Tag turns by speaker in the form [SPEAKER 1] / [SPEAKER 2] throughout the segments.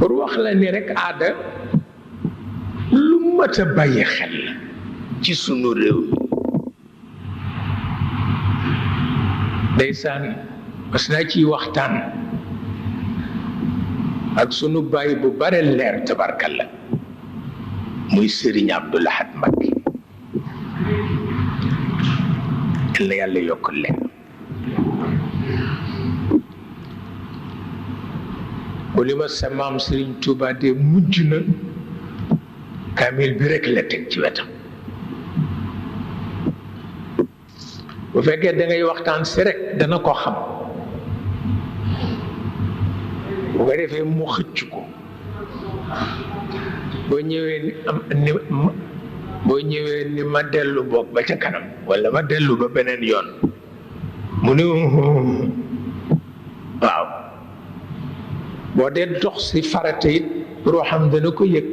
[SPEAKER 1] pour wax la ni rekk aada lu mat a bàyyi xel la ci sunu réew mi. ndeysaan mas naa ciy waxtaan ak sunu baay bu bare leer tabarkalla muy Sëriñ Abdul Ahad Mbacké la yàlla yokk leer. bu li ma sa maam Sëriñ Tuuba de mujj na kaamil bi rekk la teg ci wetam. bu fekkee da ngay waxtaan si rek dana ko xam bu ko defee mu xëcc ko boo ñëwee ni ma dellu boog ba ca kanam walla ma dellu ba beneen yoon mu ne waaw boo dee dox si farata it ruuxam dana ko yëg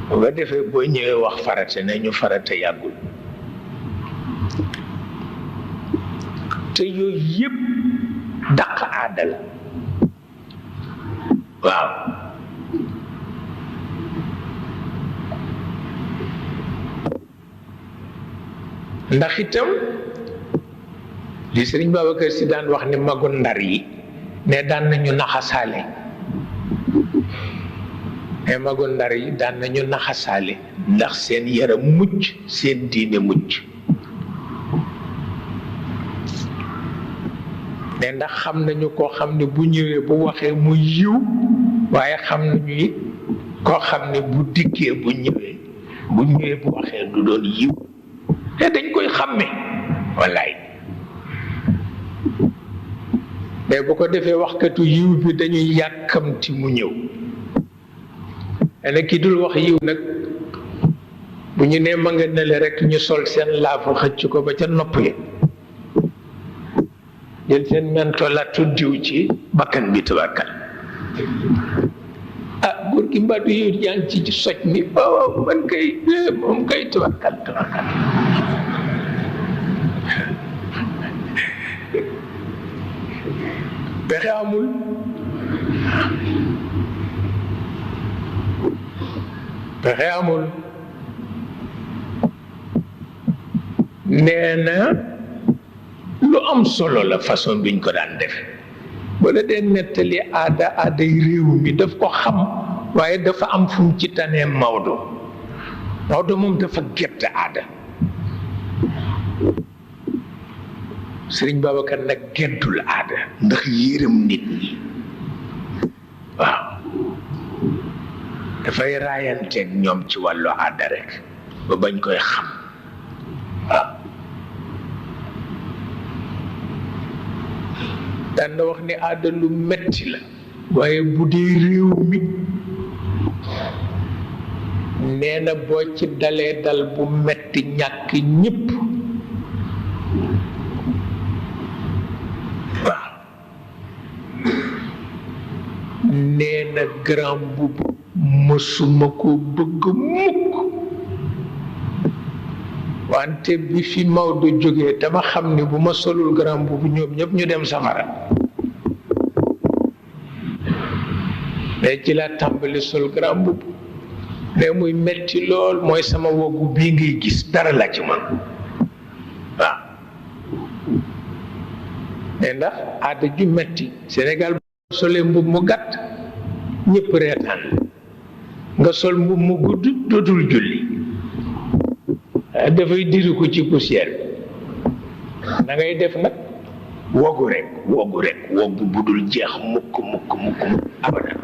[SPEAKER 1] bu ko defee boo ñëwee wax farata ne ñu farata yàggul. te yooyu yëpp dàq aada la waaw. ndax itam li Sëriñ Babacar Si daan wax ni magu Ndar yi ne daan nañu naxasaale ne magu Ndar yi daan nañu naxasaale ndax seen yaram mucc seen diine mucc. ne ndax xam nañu koo xam ne bu ñëwee bu waxee mu yiw waaye xam nañu it koo xam ne bu dikkee bu ñëwee bu waxee du doon yiw te dañ koy xàmme wallaay. mais bu ko defee waxkatu yiw bi dañuy yàkkamti mu ñëw ne ki dul wax yiw nag bu ñu nee ma nga nele rek ñu sol seen laafu xëcc ko ba ca nopp yi jël seen mento la tuddiw ci bakkan bi tabarkal. ah góor gi mbaatu yow yaa ngi ci soj mi waaw man kay moom kay tabarkal. pexe amul nee na lu am solo la façon biñ ko daan def bala dee nettali aaday réew mi daf ko xam waaye dafa am fu mu ci tanee Maodo moom dafa gett aada. Sëriñ Babacar nag gettul aada ndax yërëm nit ñi waaw dafay raayanteeg ñoom ci wàllu aada rek ba bañ koy xam waaw. daan na wax ni aada lu metti la waaye bu dee réew mi nee na boo ci dalee dal bu metti ñàkk ñépp waaw. nee na grand mbubb mësuma ko bëgg mukk wante bi fi Maodo jógee dama xam ni bu ma solul grand mbubb ñoom ñëpp ñu dem safara mais ci la tàmbali sol grand mbubb mais muy metti lool mooy sama woggu bii ngay gis dara la ci man waaw. mais ndax aada ju metti Sénégal boo solee mbubb mu gàtt ñëpp reetaan nga sol mbubb mu gudd dootul julli dafay diri ko ci poussière bi na ngay def nag woggu rek woggu bu dul jeex mukk abada